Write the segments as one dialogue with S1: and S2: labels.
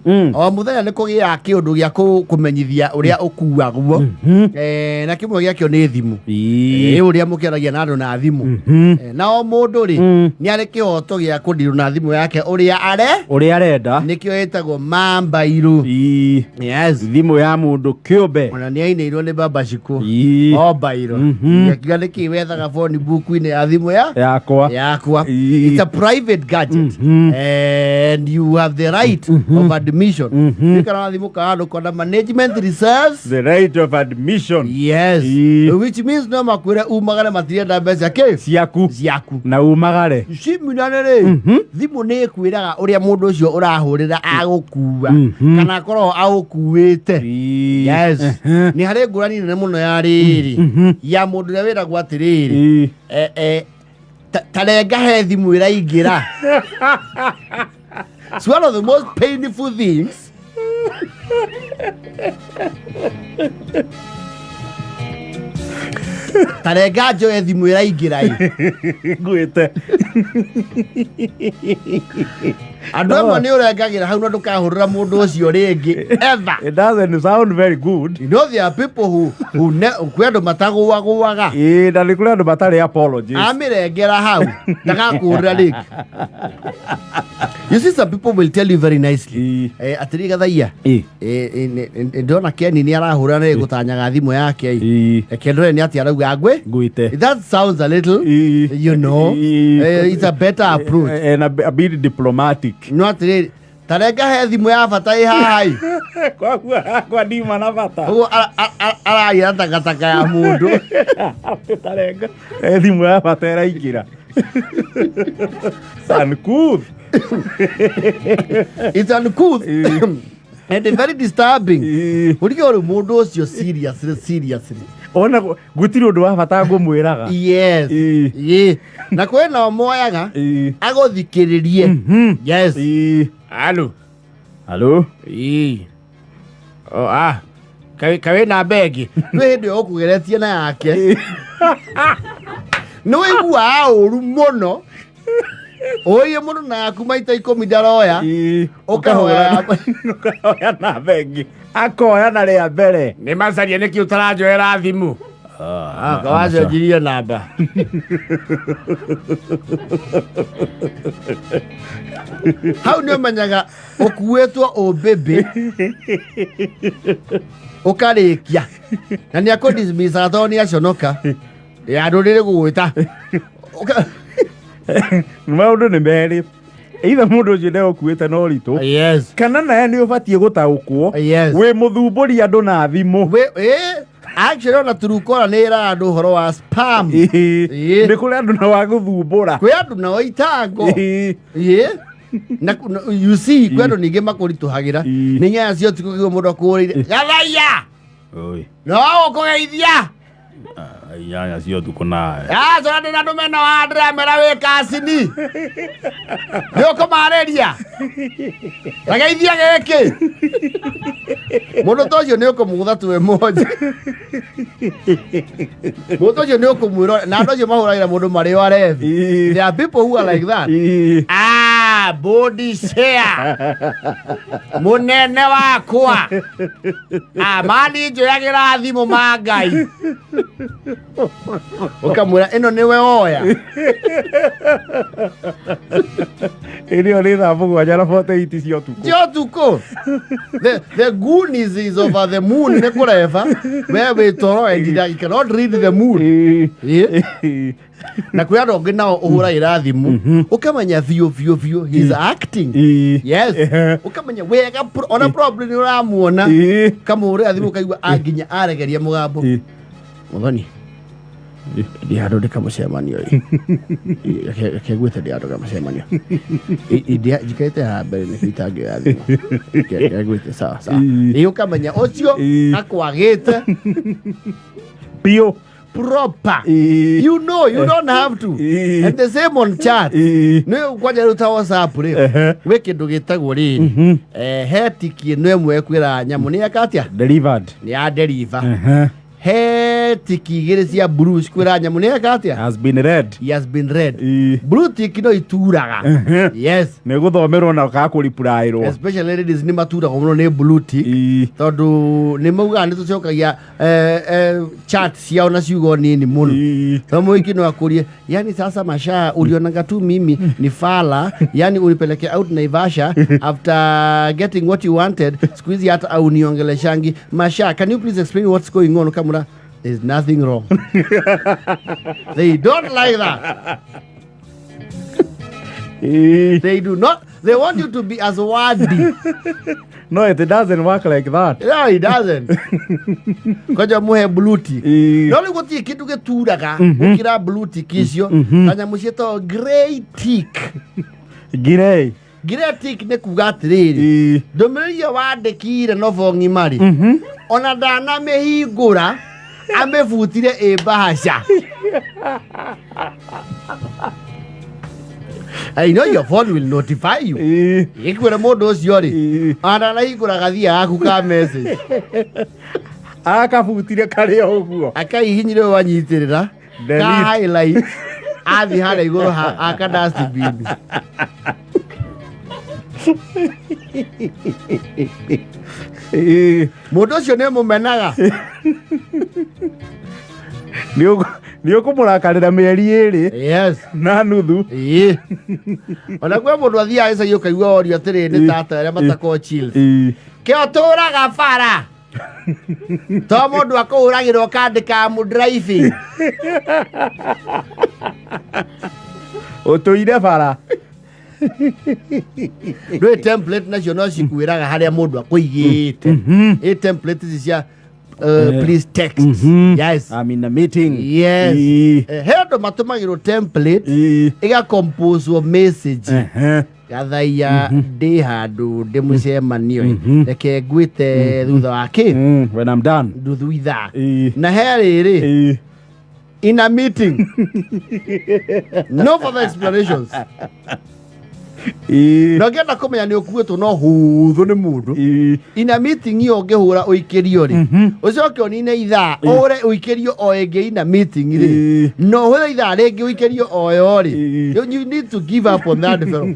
S1: O mũthenya nĩ kũgĩaga kĩũndũ gĩa kũmenyithia ũrĩa ũkuagwo. Na kĩmwe gĩakĩo nĩ thimũ. Ũrĩa mũkĩaragia na andũ na thimũ. Na o mũndũ rĩ, nĩ arĩ kĩhoto gĩa kũndirwo na thimũ yake ũrĩa are
S2: ũrĩa arenda.
S1: Nĩkĩo ĩtagwo mambairũ. Yes.
S2: Thimũ ya mũndũ kĩũmbe.
S1: Ona nĩ ainĩirwo nĩ baba Shiko. O mbairũ. Akiuga nĩkĩ wethaga phone book-inĩ ya thimũ ya
S2: yakwa.
S1: Yakwa. It's a private gadget and you have the right of admission. Nĩ kana thimũ ka andũ kona management reserves
S2: the right of admission.
S1: Yes. Which means no makwĩre umagare, matirenda mbeca kĩ
S2: ciaku.
S1: Ciaku.
S2: Na umagare.
S1: Ciminane rĩ, thimũ nĩ ĩkwĩraga ũrĩa mũndũ ũcio ũrahũrĩra agũkua kana akorwo agũkuĩte. Yes, nĩ harĩ ngũrani nene mũno ya rĩrĩ ya mũndũ ũrĩa wĩragwo atĩrĩrĩ, ta renga he thimũ ĩraingĩra. It's one of the most painful things. Ta renga njoe thimũ ĩraingĩra ĩ.
S2: Ngwĩte.
S1: Andũ amwe nĩ ũrengagĩra hau na ndũkahũrĩra mũndũ ũcio rĩngĩ ever.
S2: It doesn't sound very good.
S1: You know there are people who kwĩ andũ matagũagũaga.
S2: Ĩĩ, na nĩ kũrĩ andũ matarĩ apologies.
S1: Amĩrengera hau ndagakũhũrĩra rĩngĩ. You see, some people will tell you very nicely, atĩrĩ gathaia, ndĩrona Keni nĩ arahũra nĩ gũtanyaga thimũ yake ĩ. Reke ndore nĩ atĩa arauga ngwĩ.
S2: Ngwĩte.
S1: That sounds a little it's a better approach.
S2: And a bit diplomatic.
S1: No atĩrĩrĩ, tarenga he thimũ ya bata ĩ haha ĩ.
S2: Kwagua kwa ndima na bata.
S1: Ũguo araria takataka ya mũndũ.
S2: Tarenga thimũ ya bata ĩraingĩra. Uncouth.
S1: It's uncouth and very disturbing. Ũrige ũrĩ mũndũ ũcio, seriously, seriously.
S2: Ona gũtirĩ ũndũ wa bata ngũmwĩraga.
S1: Yes. Ĩ. Na kwĩ nao moyaga agũthikĩrĩrie. Yes. Alo.
S2: Halo.
S1: Ĩ. Oh, ah. Kaĩ na ĩngĩ nĩ hĩndĩ ĩyo ũkũgeretie na yake nĩ wĩiguaga ũru mũno ũiye mũndũ na yaku maita 10 ndaroya. Ũkahoya.
S2: Ũkahoya namba ĩngĩ, akoya na rĩa mbere.
S1: Nĩ macaria nĩkĩ ũtaranjoera thimũ kawacenjirie namba. Hau nĩ ũmenyaga ũkuĩtwo ũmbĩmbĩ ũkarĩkia na nĩ akũdismissaga tondũ nĩ aconoka ya ndũrĩrĩ gũgwĩta.
S2: Maũndũ nĩ merĩ, either mũndũ ũcio ndegũkuĩte na ũritũ kana naye nĩ ũbatiĩ gũtaũkwo wĩ mũthumbũri andũ na thimũ.
S1: Actually ona Turukora nĩ ĩraga andũ ũhoro wa spam.
S2: Nĩ kũrĩ andũ na wa gũthumbũra.
S1: Kwĩ andũ nao itango. Ĩ. Na you see, kwĩ andũ ningĩ makũritũhagĩra. Nĩ nyanya cia ũtukũ kĩguo mũndũ akũhũrĩire gathaiya no gũkũgeithia.
S2: 8 cia ũtukũ nawe.
S1: Acora ndĩ na andũ mena wa ndĩramera wĩ kacini nĩ ũkũmarĩria tageithia gĩkĩ mũndũ ta ũcio nĩ ũkũmũgũtha tuwe moja. Mũndũ ta ũcio nĩ ũkũmwĩra na andũ acio mahũragĩra mũndũ marĩ o arevi. There are people who are like that. Ah, body share mũnene wakwa. Ah, mani njoyagĩra thimũ ma Ngai ũkamwĩra ĩno nĩwe woya.
S2: Ĩrĩo nĩ thaa 7 na 48 cia ũtukũ.
S1: Cia ũtukũ. The goon is over the moon nĩ kũreba we wĩ toro and you cannot read the moon. Ĩ. Na kwĩ andũ angĩ nao ũhũragĩra thimũ ũkamenya biũ biũ biũ he's acting. Yes, ũkamenya wega ona probably nĩ ũramuona. Kamũhũrĩra thimũ ũkaigua nginya aregeria mũgambo. Mũthoni, ndĩ handũ ndĩ kamũcemanio ĩ. Reke ngwĩte ndĩ handũ kamũcemanio. Njikarĩte haha mbere nĩkĩo itangĩoya thimũ. Reke ngwĩte, sawa sawa. Ĩ, ũkamenya ũcio akwagĩte
S2: biũ
S1: proper. You know you don't have to. And the same on chat. Nĩ kwanja rĩu ta WhatsApp rĩ, gwĩ kĩndũ gĩtagwo rĩrĩ, he tiki ĩno ĩmwe ĩkwĩraga nyamũ nĩ eka atĩa.
S2: Delivered.
S1: Nĩ ya deliver. He Wone tiki igĩrĩ cia blue cikwĩra nyamũ nĩ eka atĩa?
S2: Has been read.
S1: He has been read.
S2: Ĩĩ.
S1: Blue tick no ituraga. Yes.
S2: Nĩ gũthomerwo na kana kũripuraĩrwo.
S1: Especially ladies nĩ maturagwo mũno nĩ blue tick.
S2: Ĩĩ.
S1: Tondũ nĩ maugaga nĩ tũcokagia chat ciao na ciugo nini mũno.
S2: Ĩĩ.
S1: To mũhiki no akũrie, yani sasa Mashaa ulionaga tu mimi ni fala, yani ulipeleke out Naivasha after getting what you wanted, siku hizi hata auniongeleshangi. Mashaa, can you please explain what's going on? Kamura, there's nothing wrong. They don't like that.
S2: Ĩĩ.
S1: They do not. They want you to be as wordy.
S2: No, it doesn't work like that.
S1: No, it doesn't. Koja muhe blue tick.
S2: Ĩĩ.
S1: No rĩu gũtirĩ kĩndũ gĩturaga gũkĩra blue tick icio na nyamũ ciĩtagwo grey tick.
S2: Grey.
S1: Grey tick nĩ kuga atĩrĩrĩ,
S2: Ĩĩ.
S1: ndũmĩrĩri ĩyo wandĩkire nobo ng'ima rĩ, ona ndanamĩhingũra amĩbutire ĩ mbahaca. I know your phone will notify you.
S2: Ĩĩ.
S1: Ĩkwĩre mũndũ ũcio rĩ,
S2: Ĩĩ.
S1: ona ndanahingũra gathia gaku ka message.
S2: Akabutire karĩ o ũguo.
S1: Akaihinyire ũyũ wanyitĩrĩra ka
S2: Delete.
S1: highlight athiĩ harĩa igũrũ ha aka dustbin.
S2: Ĩĩ.
S1: Mũndũ ũcio nĩ mũmenaga.
S2: Nĩ ũkũmũrakarĩra mĩeri ĩrĩ
S1: Yes.
S2: na nuthu.
S1: Ĩĩ. Ona kwĩ mũndũ athiaga gĩcagi ũkaigua orio atĩrĩ nĩ tata arĩa matakoragwo chills.
S2: Ĩĩ.
S1: Kĩo tũraga bara. To mũndũ akũhũragĩra ũkandĩka mũndraibi.
S2: Ũtũire bara.
S1: Ndũĩ template nacio no cikwĩraga harĩa mũndũ akũigĩte. Ĩ template ici cia please text. Yes.
S2: I'm in a meeting.
S1: Yes.
S2: Ĩĩ.
S1: He andũ matũmagĩrwo template
S2: Ĩĩ.
S1: ĩgakomposwo message.
S2: Ehe.
S1: Gathaiya ndĩ handũ ndĩ mũcemanio reke ngwĩte thutha wa kĩ
S2: When I'm done.
S1: nuthu ithaa.
S2: Ĩĩ.
S1: Na he rĩrĩ
S2: Ĩĩ.
S1: in a meeting. No further explanations.
S2: Ĩĩ.
S1: Na ũngĩenda kũmenya nĩ ũkuĩtwo no hũthũ nĩ mũndũ.
S2: Ĩĩ.
S1: In a meeting ĩyo ũngĩhũra ũikĩrio rĩ, ũcoke ũnine ithaa ũhũre ũikĩrio o ĩngĩ in a meeting rĩ,
S2: Ĩĩ.
S1: na ũhũre ithaa rĩngĩ ũikĩrio o yo rĩ,
S2: Ĩĩ.
S1: you need to give up on that fellow.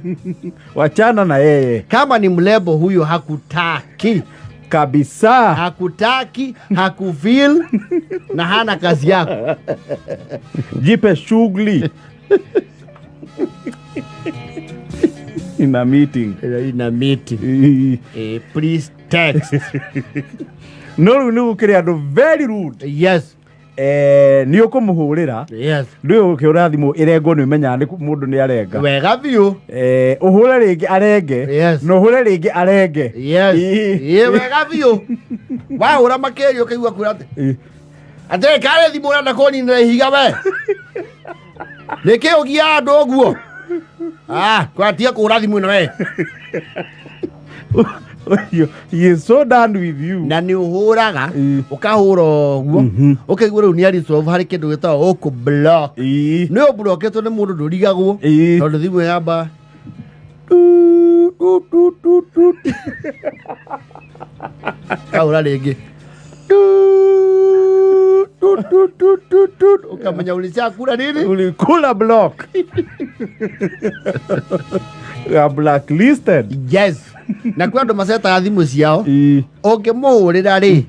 S2: Wachana na yeye.
S1: Kama ni mlebo huyo hakutaki.
S2: Kabisa.
S1: Hakutaki, hakufeel na hana kazi yako.
S2: Jipe shughuli. In a meeting.
S1: In a meeting.
S2: Ĩĩ.
S1: Please text.
S2: No rĩu nĩ gũkĩrĩ andũ very rude.
S1: Yes.
S2: Nĩ ũkũmũhũrĩra.
S1: Yes.
S2: Ndũĩ ũkĩhũra thimũ ĩrengwo nĩ ũmenyaga nĩ mũndũ nĩ arenga.
S1: Wega biũ.
S2: Ũhũre rĩngĩ arenge.
S1: Yes.
S2: Na ũhũre rĩngĩ arenge.
S1: Yes.
S2: Ĩĩ.
S1: Ĩĩ wega biũ. Wahũra makĩria ũkaigua kwĩra atĩ.
S2: Ĩĩ.
S1: Atĩ karĩ thimũ ũrenda kũninĩra ihiga we. Nĩkĩ ũgiaga andũ ũguo? Kwatia kũhũra thimũ ĩno we.
S2: He is so done with you.
S1: Na nĩ ũhũraga,
S2: Ĩĩ.
S1: ũkahũra ũguo, ũkaigua rĩu nĩ aresolve harĩ kĩndũ gĩtagwo ũkũ-block.
S2: Ĩĩ.
S1: Nĩ ũmburoketwo nĩ mũndũ ndũrigagwo.
S2: Ĩĩ.
S1: Tondũ thimũ yamba tu, tu, tu, tu, tu. Kahũra rĩngĩ. Tu, tu, tu, tu, tu, tu. Ũkamenya ulichakula nini?
S2: Ulikula block. You are blacklisted.
S1: Yes. Na kwĩ andũ macetaga thimũ ciao.
S2: Ĩĩ.
S1: Ũngĩmũhũrĩra rĩ,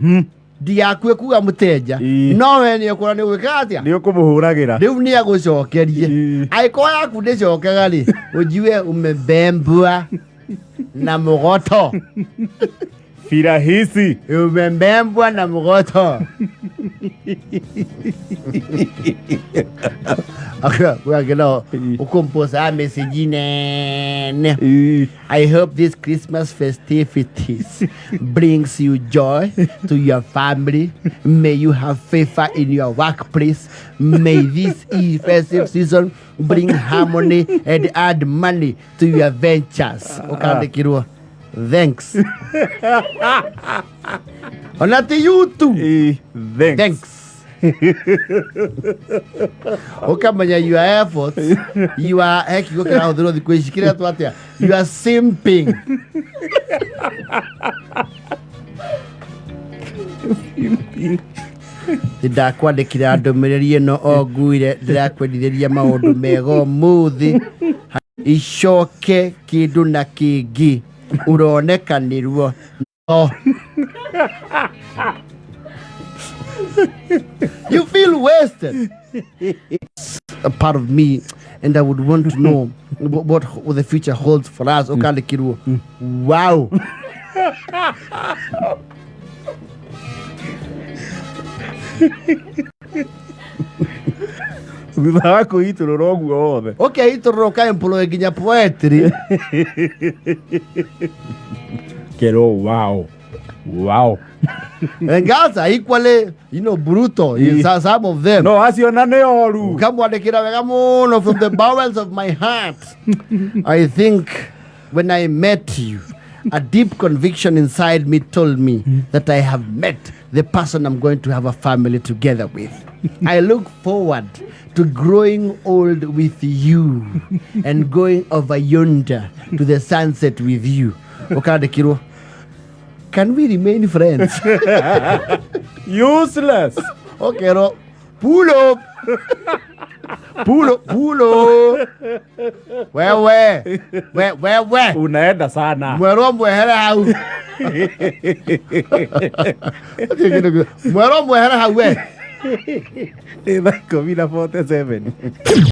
S1: ndigakue kuga mũtenja.
S2: Ĩĩ.
S1: No we nĩ ũkũra nĩ ũgwĩka atĩa?
S2: Nĩ ũkũmũhũragĩra.
S1: Rĩu nĩ agũcokerie.
S2: Ĩĩ.
S1: Angĩkorwo yaku ndĩcokega rĩ, ũnjiue umebembwa na mũgoto.
S2: Firahisi.
S1: Umebembwa na mũgoto. Kwagĩra ũkomposa message nene.
S2: Ĩĩ.
S1: I hope this Christmas festivities brings you joy to your family. May you have favor in your workplace. May this festive season bring harmony and add money to your ventures. Ukandikirwo. Thanks. Ona ti you too.
S2: Ĩĩ. Thanks.
S1: Thanks. Ukamenya your efforts, you are he kiugo kĩrahũthĩrwo thikũ ici kĩretwo atĩa? You are simping. Ndakwandĩkĩra ndũmĩrĩri ĩno o nguire ndĩrakwendithĩria maũndũ mega ũmũthĩ, icoke kĩndũ na kĩngĩ ũronekanĩrwo. Oh. You feel wasted. A part of me, and I would want to know what the future holds for us. Ũkandĩkĩrwo, wow.
S2: Thutha wa kwĩitũrũra ũguo wothe.
S1: Ũkeitũrũra, ũkaemploy nginya poetry.
S2: Kerwo wow.
S1: And girls are equally brutal in some of them.
S2: No acio na nĩ oru.
S1: Ukamwandĩkĩra wega mũno, "From the bowels of my heart, I think when I met you, a deep conviction inside me told me that I have met the person I'm going to have a family together with. I look forward to growing old with you and going over yonder to the sunset with you." Ũkandĩkĩrwo, "Can we remain friends?"
S2: Useless.
S1: Ũkerwo, "Pull up, pull up, pull up, wewe, we, wewe."
S2: Unaenda sana.
S1: Mwerwo mwehere hau, mwerwo mwehere hau we.
S2: Nĩ thaa 10 na 47.